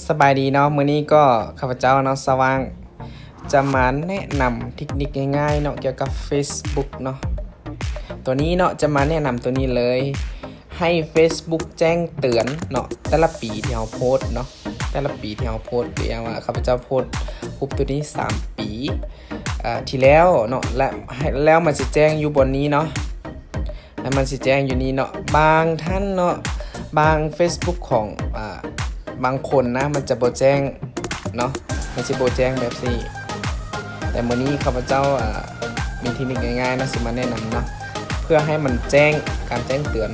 ສະບາຍດີເນາະ, ມື້ນີ້ກໍຂ້າພະເຈົ້າເນາະ ສະຫວ່າງ ຈະມາແນະນຳເທັກນິກງ່າຍໆເນາະ ກ່ຽວກັບ Facebook ເນາະ. ຕົວນີ້ເນາະ ຈະມາແນະນຳຕົວນີ້ເລີຍ, ໃຫ້ Facebook ແຈ້ງເຕືອນເນາະ ແຕ່ລະປີທີ່ເຮົາໂພສເນາະ, ແຕ່ລະປີທີ່ເຮົາໂພສ. ຕົວຢ່າງວ່າ ຂ້າພະເຈົ້າໂພສຮູບຕົວນີ້ສາມປີ ເອີ ທີ່ແລ້ວເນາະ ແລະ ໃຫ້ ແລ້ວມັນຊິແຈ້ງຢູ່ບ່ອນນີ້ເນາະ ແລ້ວມັນຊິແຈ້ງຢູ່ນີ້ເນາະ. ບາງທ່ານເນາະ ບາງ Facebook ຂອງ ອາ ບາງຄົນນະ ມັນຈະບໍ່ແຈ້ງເນາະ, ມັນຊິບໍ່ແຈ້ງແບບນີ້. ແຕ່ມື້ນີ້ຂ້າພະເຈົ້າ ອາ ມີເທັກນິກງ່າຍໆເນາະ ຊິມາແນະນຳເນາະ ເພື່ອໃຫ້ມັນແຈ້ງ ການແຈ້ງເຕືອນ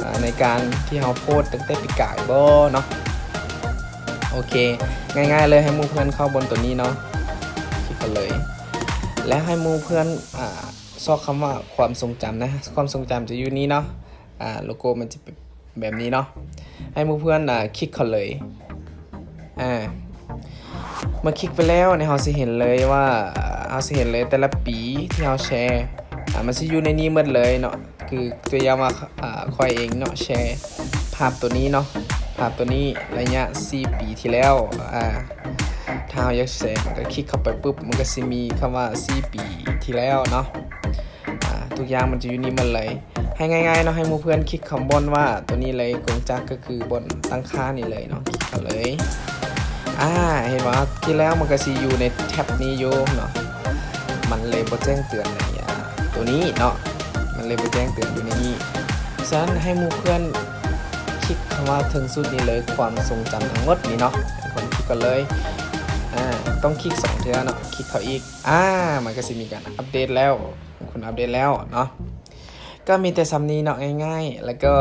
ອາ ໃນການທີ່ເຮົາໂພສຕັ້ງແຕ່ປີກາຍບໍເນາະ. ໂອເຄ ງ່າຍໆເລີຍ, ໃຫ້ໝູ່ເພື່ອນເຂົ້າບ່ອນຕົວນີ້ເນາະ, ຄລິກເຂົ້າເລີຍ ແລ້ວໃຫ້ໝູ່ເພື່ອນ ອາ ຊອກຄຳວ່າຄວາມຊົງຈຳນະ, ຄວາມຊົງຈຳຈະຢູ່ນີ້ເນາະ. ອາ ໂລໂກ້ມັນຈະເປັນແບບນີ້ເນາະ, ໃຫ້ໝູ່ເພື່ອນ ອາ ຄລິກເຂົ້າເລີຍ. ອາ ເມື່ອຄລິກໄປແລ້ວນີ້ ເຮົາຊິເຫັນເລີຍວ່າ ເຮົາຊິເຫັນເລີຍແຕ່ລະປີທີ່ເຮົາແຊ ອາ ມັນຊິຢູ່ໃນນີ້ໝົດເລີຍເນາະ. ຄືຕົວຢ່າງວ່າ ອາ ຂ້ອຍເອງເນາະ ແຊພາບຕົວນີ້ເນາະ, ພາບຕົວນີ້ໄລຍະສີ່ປີທີ່ແລ້ວ. ອາ ຖ້າເຮົາຢາກແຊ ມັນກໍຄລິກເຂົ້າໄປປຶບ ມັນກໍຊິມີຄຳວ່າສີ່ປີທີ່ແລ້ວເນາະ. ອາ ທຸກຢ່າງມັນຈະຢູ່ນີ້ໝົດເລີຍ. ໃຫ້ງ່າຍໆເນາະ, ໃຫ້ໝູ່ເພື່ອນຄລິກຄຳບ່ອນວ່າຕົວນີ້ເລີຍ, ກົງຈັກກໍຄືບ່ອນຕັ້ງຄ່ານີ້ເລີຍເນາະ, ຄລິກເຂົ້າເລີຍ. ອາ ເຫັນບໍ່ ທີ່ແລ້ວມັນກໍຊິຢູ່ໃນແທັບນີ້ຢູ່ເນາະ, ມັນເລີຍບໍ່ແຈ້ງເຕືອນໃນ ອາ ຕົວນີ້ເນາະ, ມັນເລີຍບໍ່ແຈ້ງເຕືອນຢູ່ໃນນີ້. ສະນັ້ນໃຫ້ໝູ່ເພື່ອນຄລິກຄຳວ່າເທິງສຸດນີ້ເລີຍ, ຄວາມຊົງຈຳທັງໝົດນີ້ເນາະ, ໃຫ້ເພິ່ນຄລິກກ່ອນເລີຍ. ອາ ຕ້ອງຄລິກສອງເທື່ອເນາະ, ຄລິກເຂົ້າອີກ. ອາ ມັນກໍຊິມີການອັບເດດແລ້ວ, ຂອງຄຸນອັບເດດແລ້ວເນາະ. ກໍມີແຕ່ສ່ຳນີ້ເນາະ, ງ່າຍໆ ແລ້ວກໍ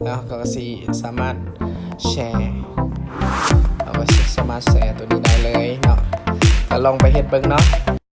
ເຮົາກໍຊິສາມາດແຊ ເຮົາກໍຊິສາມາດແຊຕົວນີ້ໄດ້ເລີຍເນາະ. ກໍລອງໄປເຮັດເບິ່ງເນາະ.